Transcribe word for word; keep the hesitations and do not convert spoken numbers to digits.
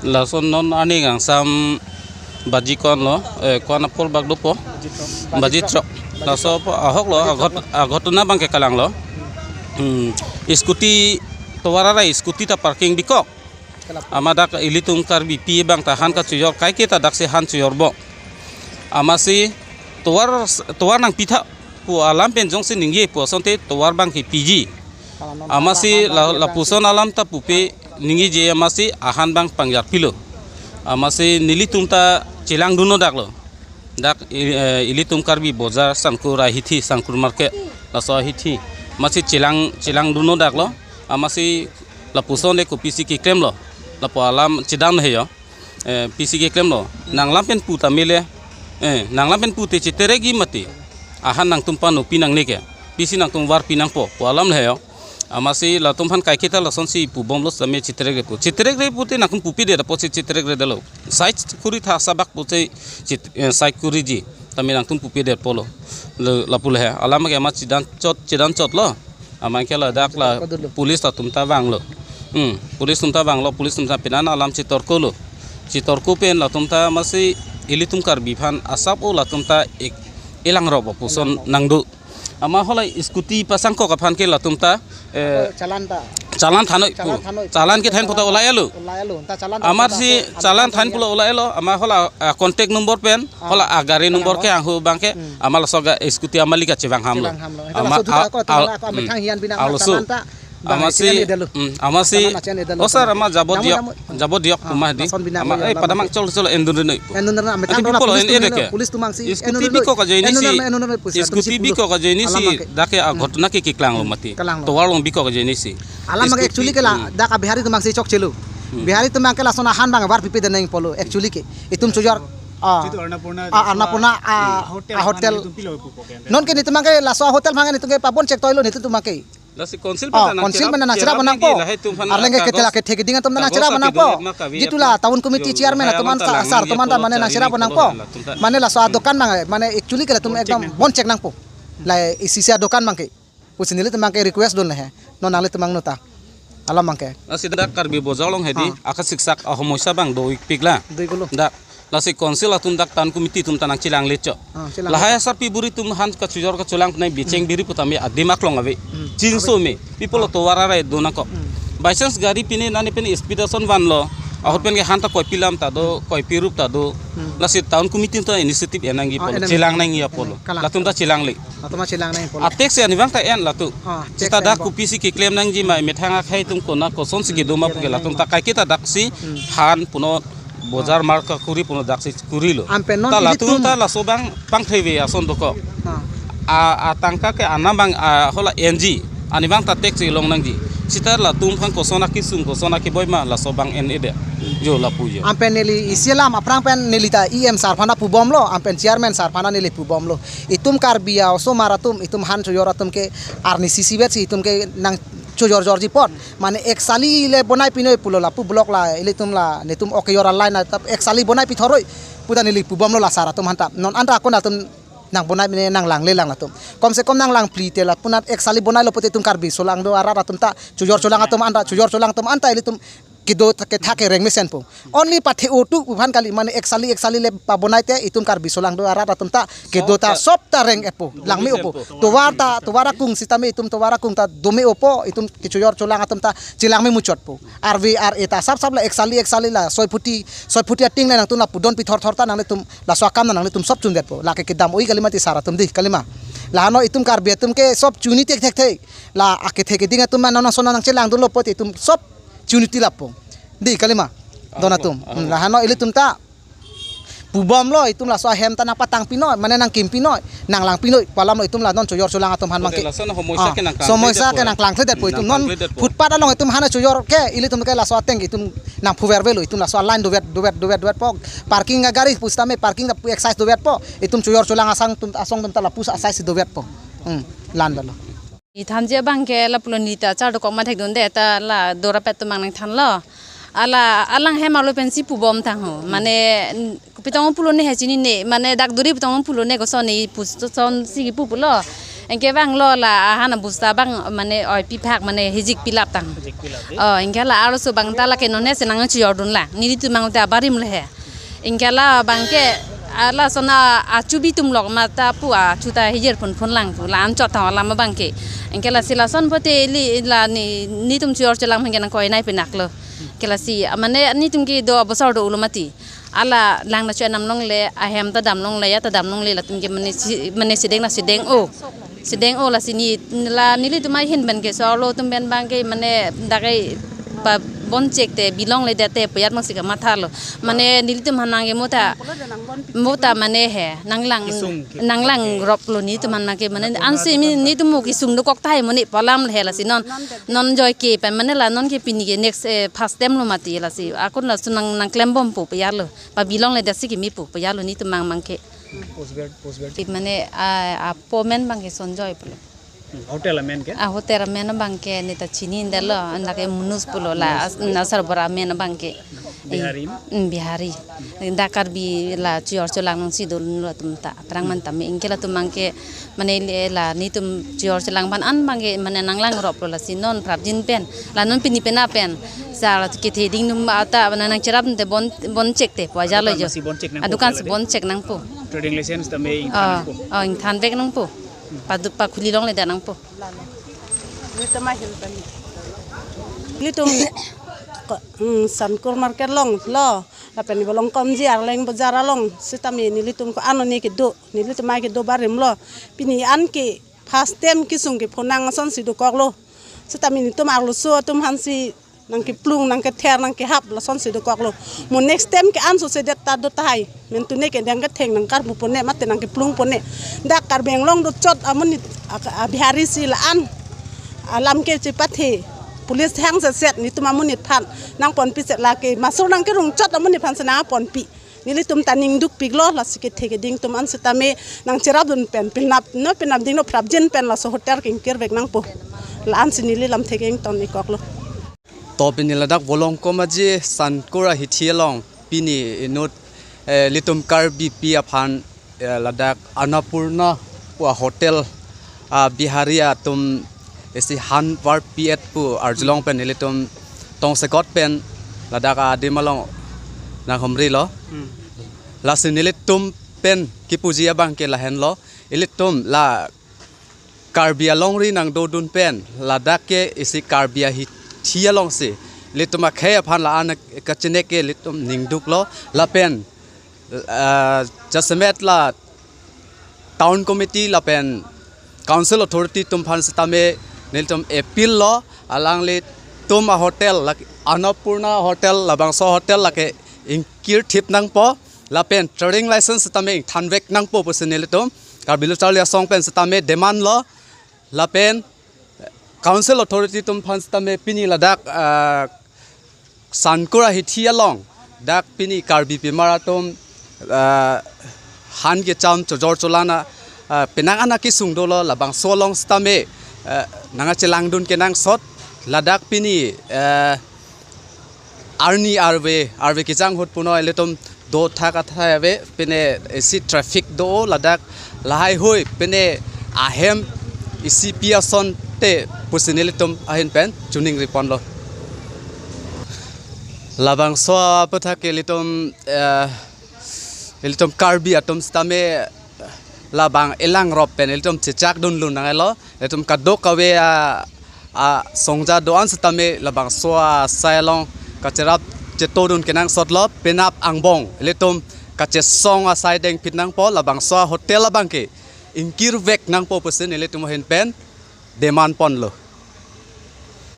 Lason non ani kangsam baji ko-an lo, eh, ko-an apor bak dopo? Baji throk. Laso ahok lo, agot, agot na abang ke kalang lo. Hmm. Scooty, tovar arai scooty ta parking bikok. Amat dak ilitum Karbipi abang ta han kachojor, kaike ta daksi han chojor bo. Amatsi tovar, tovar nangpitha pu alam pen jongsi ningje pu asonte tovar abang ke piji. Amatsi la, lapuson alam ta pupe ningjeji amatsi ahan abang pangjar pilo. Amatsi nelitum ta chelang dunno dak lo. Dak i-, eh, ilitum Karbi Bojar Sangkur ahithi, Sangkur market, laso ahithi. Amatsi chelang, chelang dunno dak lo. Amatsi lapuson de kopisi keklem lo. Lapu alam chedam he yo. Eh, pisi keklem lo. Nanglam pen pu ta mele. Eh, nanglam pen pu te chiteregi mati. Ahan nangtum panopi nangne ke. Pisi nangtum varpi nangpo. Pu alam le yo. Amatsi latum aphan kaike ta lasonsi pubom lo same chiterekre pu. Chiterekre pute nangtum pupi det apotsi chiterekre detlo. Side kuri tha sabak pute chit-, eh, side kuriji. Tame nangtum pupi detpo lo. Le, lapu le he. Alam ke amat chedan chot, chedan chot lo. Amat ke ladak la police atum ta vanglo. Hmm, police atum ta vanglo, police atum ta penan alam chetorko lo. Chetorko pen latum ta amatsi ilitum Karbi aphan asap o latum ta ik-, elang rok puson nangdo. Amat halai scooty pasangkok aphan ke latum ta, eh, Challan ta. Challan thanoi pu. Challan thanoi. Challan kethan puta ulai lo. Ulai lo. Ta challan ta Amatsi ta challan than pulo ulai lo. Amat hala, ah, contact number pen, ah, hala, ah, gari number ke anghu abang ke, hmm, amat laso ga scooty amat lika chevang ham lo. Chevang ham lo. Amat laso duta al-, ko al-, ko amethang hian bina amat laso challan ta. Amatsi, hmm, amatsi, challan achen edalo. Oh, sir, amat jabo diok. Jabo diok, ah, pu ma di. Lason bina amat, eh, padamang chol chol endun noi. Endun noi, amat ati tang bipolo dola en edeke. Police atum angsi scooty endun noi. Bikok ajoine si. Endun noi, endun noi, police atum scooty si bikok ajoine si. Alam ke. Dak ke, ah, hmm, ghotona ke keklang lo mati. Keklang lo. Tovar along bikok ajoine si. Alam ke scooty, actually ke la, hmm, dak a Bihari atum angsi chokche lo. Hmm. Bihari atum ke lason ahan abang varpipe det nangpo lo, actually ke. Itum chojor, ah, Jitu Annapurna, ah, Annapurna, ah, hmm, hotel, ah, hotel. Itum pilo pupo ke. Non ke netum ke laso hotel aphan netum ke pabon chek toilo netum ke. Lasi council, oh, pen ta council nangchera, pen ta nangchera bonangpo. Lahai atum aphan arleng ke kagos, ketela kethe keding atum ta kagos nangchera bonangpo. Api do ma kavi. Jitu la town committee, jo, chairman lahai atum alam ta ta, la, sar atum ta, alam ta mane ta nangchera, nangchera bonangpo. Atum ta. Mane laso adokan abang, mane actually ke latum ekdom bon chek nangpo. Bon chek nangpo. La isi isi adokan abang ke. Pusi nelitum abang ke request dun le he. Non nanglitum abang nota. Alam abang ke. Lasi dak Karbi Bojar along hedi, ah, akasiksak ahomoisa abang do-ik pik la. Do-ik lo. Dak. Lasi council atum dak town committee atum ta nangchelang le cho. Ah, chelang le cho. Lahai asarpi buri atum han kachojor kacholang penai bicheng, hmm, biri putame adim aklong ave. Hmm. Chinso ave. Me. Pipolo, ah, tovar arai do nangkok. Hmm. By chance gari pine nane pen speed ason vanlo. Ahut pen ke han ta koipi lam ta do, hmm, koipi rup ta do. Hmm. Lasi town committee ta initiative en nangji, ah, apotlo. En nangji. Chelang nangji apotlo. Kalang. Latum ta chelang le. Latum ta chelang nangji apotlo. A tax ya ni abang ta en latum. Ah, tax ta en dak bo. Kopisi keklem nangji ma, methang akhei atum konat kosonsi kedo ma pu ke latum ta kaike ta daksi, hmm, han puno bojar, ah, marka kuri puno daksi kuri lo. Ampen non ta ilitum latum ta laso abang pangtheve ason dokok. Ah. A, atangka ke anam abang, a, hala N G. Ani abang ta tax ilong nangji. Sita latum aphan koson akisung, koson akeboi ma, laso abang en ede. Jo lapu jo. Ampen neli isi alam aphrang pen neli ta E M sir aphan pubom lo, ampen chairman sir aphan neli pubom lo. Itum Karbi a osomar atum, itum han chojor atum ke arni sisi vet si itum ke nangchojor jorji apot. Mane ek sali le bonai pinoi pulo lapu block la, ilitum la, netum ok yor a line na, tap ek sali bonai pithoroi. Puta neli pubom lo la sir atum aphan ta. Non anta akon atum nangbonai mene nanglang le lang latum. Kom se kom nanglang phli te la punat ek sali bonai lo pute itum Karbi asolang do arat atum ta. Chojor cholang atum anta, chojor cholang atum anta ilitum kedo ta ketha kereng mesenpo. Only pathe otu pu aphan kali mane ek sali ek sali le pabonai te itum Karbi asolang do arat atum ta kedo ta sop ta reng-etpo, langme-opo. Tovar ta, tovar akung sitame itum tovar akung ta dome-opo, itum kechojor cholang atum ta chelang memuchotpo. Arve ar-e ta sap sap la ek sali ek sali la soi phuti, soi phuti ating le nangtum la pudon pithor thor ta nanglitum laso akam nanglitum sop chundetpo. Lake kedam oi kali mati sir atum di kali ma. Lahano itum Karbi atum ke sop chuni tek thekthe. La akethe keding atum ma non ason nangchelang dunlo pute itum sop chuni ti lapo. Di kali ma. Don atum. Hmm, lahano ilitum ta pubom lo itum laso ahem ta nangpatang pinoi, mane nangkim pinoi, nanglang pinoi, pu alam lo itum la non chojor cholang atum aphan abang ke. Lason homoisa, ah, ke nangklang, homoisa ke nangklang thledetpo itum non. Nangklang thledetpo. Footpath along itum han chojor ke ilitum ke laso ateng itum nangphuver velo itum laso a line dovet, dovet, dovet, dovetpo. Parking agari pusitame parking ta pu excise dovetpo. Itum chojor cholang asong atum, asong atum ta lapu asai si dovetpo. Hmm, lan dalo. Neli thanji abang ke lapulo, neli ta char dokok ma thekdunde ta la dorapet atum abang nangthanlo. Ala alang hem arlo pensi pubom thang ho. Mane n-, pitong pulo ne he chinine, mane dak duri pitong pulo ne koson ne puson si kipu pulo. Anke abang lo la ahan abusta abang mane oi piphak mane hijik pilap thang. Hijik pilap, eh? Oh, anke la arloso abang ta lake non he si nangchijordun lang. Nelitum abang ta barim le he. Anke la abang ke, ala sona achubi tum lok ma ta pu achu ta hijir phun phun lang pu la anchot thang alam abang ke. Anke lasi lason pote ili la ne, netum chijor chelang abang ke nangkoi nai pinaklo. Anke lasi, mane netum ke do abosor do ulo mati. Ala lang na chu enam longle, ahem ta dam longle, ya ta dam longle, latum ke mane si, mane sideng na sideng o. Sideng o lasi ne, la nelitum ahin pen ke, so arlo atum pen abang ke, mane dak ke pabon chek te, bilong le det te, puyat mang si kamatha lo. Mane nelitum aphan abang ke mo ta, mo ta mane he, nanglang, Kisung, ki-, nanglang ki- rop lo netum aphan abang ke, mane Nanglang ansi rop mi lo. Netum mo kisung dokok tahai mo ne pu alam le he lasi non, non joike pen mane la non ke pini ke next, eh, first time lo mati lasi. Akun laso nang, nangklem bompo puyat lo. Pabilong le det si kimi pu puyat lo netum abang abang ke. Post grad-, post grad-, Mane a, apo amen abang ke Sonjoy pulo. Hmm, hotel amen ke? A hotel amen abang ke ne ta chinine detlo, andak ke Munus pulo la, Munus as-, pulo. Asar bor amen abang ke. Bihari? Hmm, Bihari. Dak Karbi la chijor chelang nangsi dolo atum ta, aphrang man tame, anke latum abang ke, mane le la netum chijor chelang aphan an abang ke, mane nanglang rop lo lasi non prapjin pen, la non pini pen apen. Sa la kethe ding num ata, mane nangcherap te bon, bon chek te, pu ajalo Adukan jo. Masi bon chek nangpo Adukan pale si de? Bon chek nangpo. Trading license tame Oh, ingthan nangpo. Oh, ingthan vek nangpo. Padu, pakhuli longle det nangpo. Nelitum ahin pen. Nelitum, hmm, Sankur market along lo. Lapen Volongkom ji Arleng bazar along. Sitame nelitum ko-an ne kedo. Nelitum abang kedo barim lo. Pini an ke first time kisung kephonang ason si dokok lo. Sitame netum arloso atum aphan si nangkeplung, nangkether, nangkehap, lason si dokok lo. Mo next time ke anso si det ta do tahai. Men tune ke dang ketheng nangkarpu pone mate nangkeplung pone. Dak Karbi Anglong do chot amonit a, a Bihari si la-an alam ke chepathe. Police hang se set netum amonit aphan nangponpi set lake. Masur nangkerung chot amonit aphan si nangponpi. Nelitum ta ning dukpik lo lasi kethe keding atum an sitame nangcherapdun pen penap no penap ding no prapjin pen laso hotel ke ingkir vek nangpo. La-an si neli lamthe ke ington ikok lo. To pini ladak Volongkom aji Sankur ahithi along pini inut, eh, ilitum Karbipi aphan, eh, ladak Annapurna pu a hotel, ah, Bihari atum isi han varpi-et pu arjulong pen ilitum tongsekot pen ladak adim along nanghumri lo. Hmm. Lasi nelitum pen kipuji abang ke lahenlo. Ilitum la Karbi alongri nangdodun pen ladak ke isi Karbi ahithi alongsi ilitum akhei aphan la-an kachenek ke ilitum ning duklo lapen, ah, jasemet la town committee lapen council authority atum aphan sitame nelitum appeal lo, alanglitum a hotel lake Annapurna hotel labangso hotel lake ingkir thip nangpo lapen trading license sitame ingthan vek nangpo pusi nelitum Karbi Lo Charli Asong pen sitame demand lo lapen council authority atum aphan sitame pini ladak, ah, Sankur ahithi along dak pini Karbi pimar atum, ah, han kecham chojor cholana, ah, penang an akisung dolo labangso along sitame, ah, nangchelangdun kenangsot ladak pini, ah, arni arve, arve kejang ahut puno ilitum do thak athai ave, pine isi traffic do ladak lahai hui, pine ahem isi pi asonte pusi nelitum ahin pen choningri ponlo. Labangso aputhak ke ilitum, eh, ilitum Karbi atum sitame labang elang rop pen ilitum chechak dunlun nanglo. Ilitum kadokave a, asongja do-an sitame labangso asai along kacherap chetodun kenangsotlo, penap angbong ilitum kachesong asai dengphit nangpo, labangso hotel abang ke ingkir vek nangpo pusi nelitum ahin pen demand ponlo.